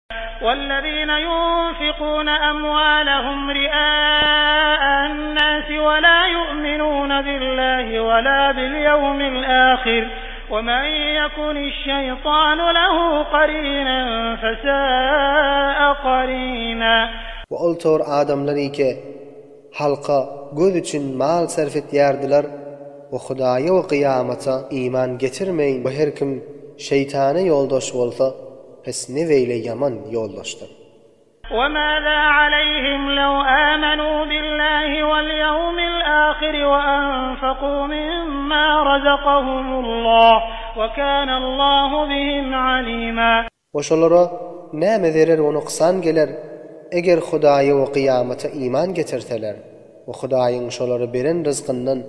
Wellezine ýunfikune emwalehum ri'aa'an-nasi we la ýu'minune billahi we la bil-ýewmil ahir we men ýekuniş-şeýtanu lehu qarinen fesaa'a qarina. We ol tor adamlar ike halka göz üçin mal sarf etýärdiler we Hudaýa we kyýamata iman getirmeýin we her kim şeýtana ýoldaş bolsa pes ne beýle ýaman ýoldaşdyr. وَمَاذَا عَلَيْهِمْ لَوْ آمَنُوا بِاللَّهِ وَالْيَوْمِ الْآخِرِ وَأَنفَقُوا مِمَّا رَزَقَهُمُ اللَّهُ وَكَانَ اللَّهُ بِهِمْ عَلِيمًا. We şolara näme zerer we nuksan geler, eger Hudaýa we kyýamata iman getirseler we Hudaýyň şolara beren ryzkyndan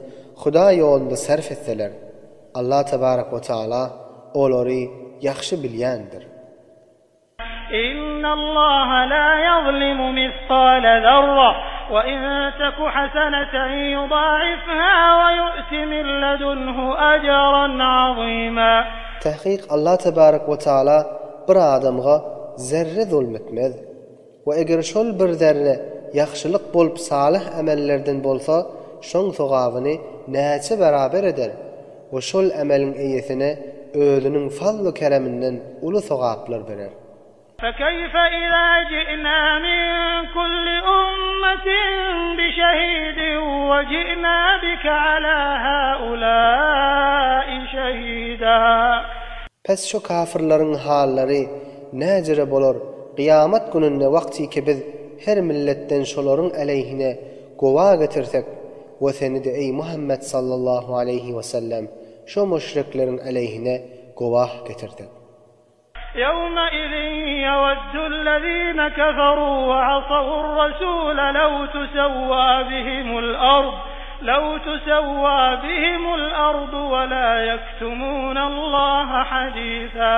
Hudaý ýolunda sarf etseler, Allah tebarek we taala olary ýahşy bilýändir. Innallaha la ýazlimu misgala zerre, we in teku haseneten ýudaifha we ýu'ti min ledunhu ejran azima. Takyk Allah tebarek we taala bir adamga zerre zulm etmez. We eger şol bir zerre ýagşylyk bolup salyh emellerden bolsa şoň sogabyny näçe beraber eder we şol emeliň eýesine özüniň fazly kereminden uly sogaplar berer. فَكَيْفَ إِذَا جِئْنَا مِنْ كُلِّ أُمَّةٍ بِشَهِيدٍ وَجِئْنَا بِكَ عَلَى هَؤُلَاءِ شَهِيدًا. Pes şo kafyrlaryň hallary näjere bolar kyýamat gününde wagtyky biz her milletden şolaryň aleýhine gowa getirsek we seni-de eý Muhammet sallallahu aleýhi wesellem şo müşrikleriň aleýhine gowah getirsek. يَوْمَئِذٍ يَوَدُّ الَّذِينَ كَفَرُوا وَعَصَوُا الرَّسُولَ لَوْ تُسَوَّى بِهِمُ الْأَرْضُ لَوْ تُسَوَّى بِهِمُ الْأَرْضُ وَلَا يَكْتُمُونَ اللَّهَ حَدِيثًا.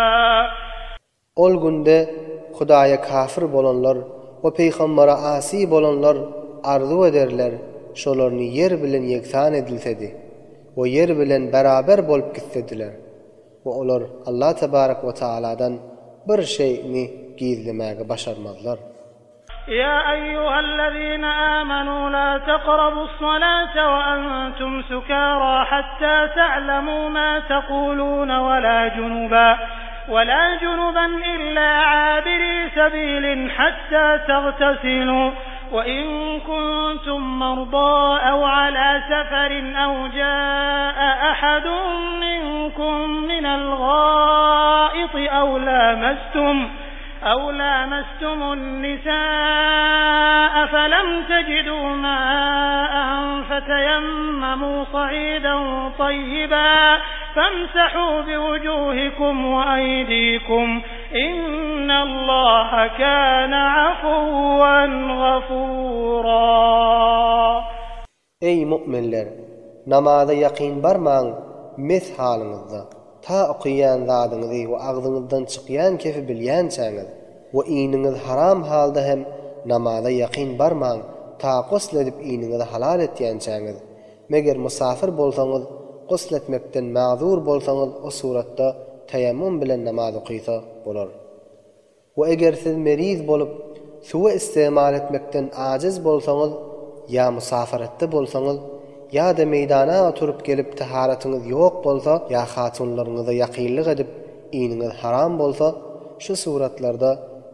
Ol günde Hudaýa kafir bolanlar we pygambere asy bolanlar arzuw ederler, şolaryny ýer bilen ýegsan edilsedi we ýer bilen beraber bolup gitsediler. We olar Allah tebarek we taaladan bir şeýni gizlemäge başarmazlar. Ýa eýýuhellezine âmenû lâ tekrabus-salâte we entum sukârâ hattâ te'lemû mâ tekulûne we lâ junuba we lâ junuban illâ âbirî sebîlin hattâ tegtesilû we in kuntum merdâ ew alâ seferin ew câe ahadun minkum minel-gâiti ew lâmestum أو لامستم النساء فلم تجدوا ماء فتيمموا صعيدا طيبا فامسحوا بوجوهكم وأيديكم إن الله كان عفوا غفورا. Eý, mu'minler! Namaza ýakyn barmaň mes halyňyzda, ta okyýan zadyňyzy we agzyňyzdan çykýan kefi bilýänçäňiz, we iniňiz haram halda hem namaza ýakyn barmaň ta gusl edip iniňizi halal etýänçäňiz, meger musafir bolsaňyz gusl etmekden mazur bolsaňyz o suratda teýemmum bilen namaz okysa bolar. We eger siz meriz bolup, suwy istemal etmekden ajiz bolsaňyz, ýa musafaratda bolsaňyz, ýa-da meýdana oturyp gelip taharatyňyz ýok bolsa, ýa hatunlaryňyza ýakynlyk edip, iniňiz haram bolsa, şu suratlarda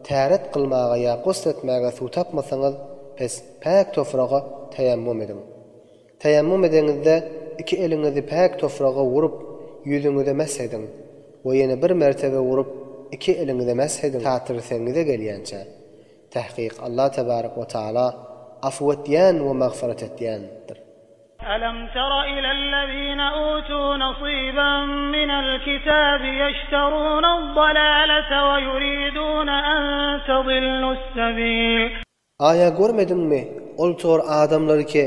täret kylmaga ýa gusl etmäge suw tapmasaňyz, pes päk tofraga teýemmum ediň. Teýemmum edeňizde iki eliňizi päk tofraga urup, ýüzüňize mesh ediň we ýene bir mertebe urup, iki eliňize mesh ediň ta tirsegiňize gelýänçä. Tahkyk Allah tebarek we taala afu etýän we magfyrat etýändir. Alam tara ilellezine utu nasiban minel kitabi ýeşteruned-dalalete we ýuridune en tadillus-sebil. Aýa görmediňmi, ol tor adamlary ki,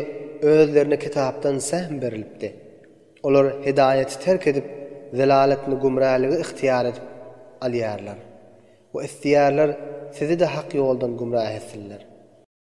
özlerine kitapdan sähm berilipdi. Olar hidaýaty terk edip, zelaletni gümräligi ygtyýar edip alýarlar. We isleýärler sizi-de hak ýoldan gümrah etsinler.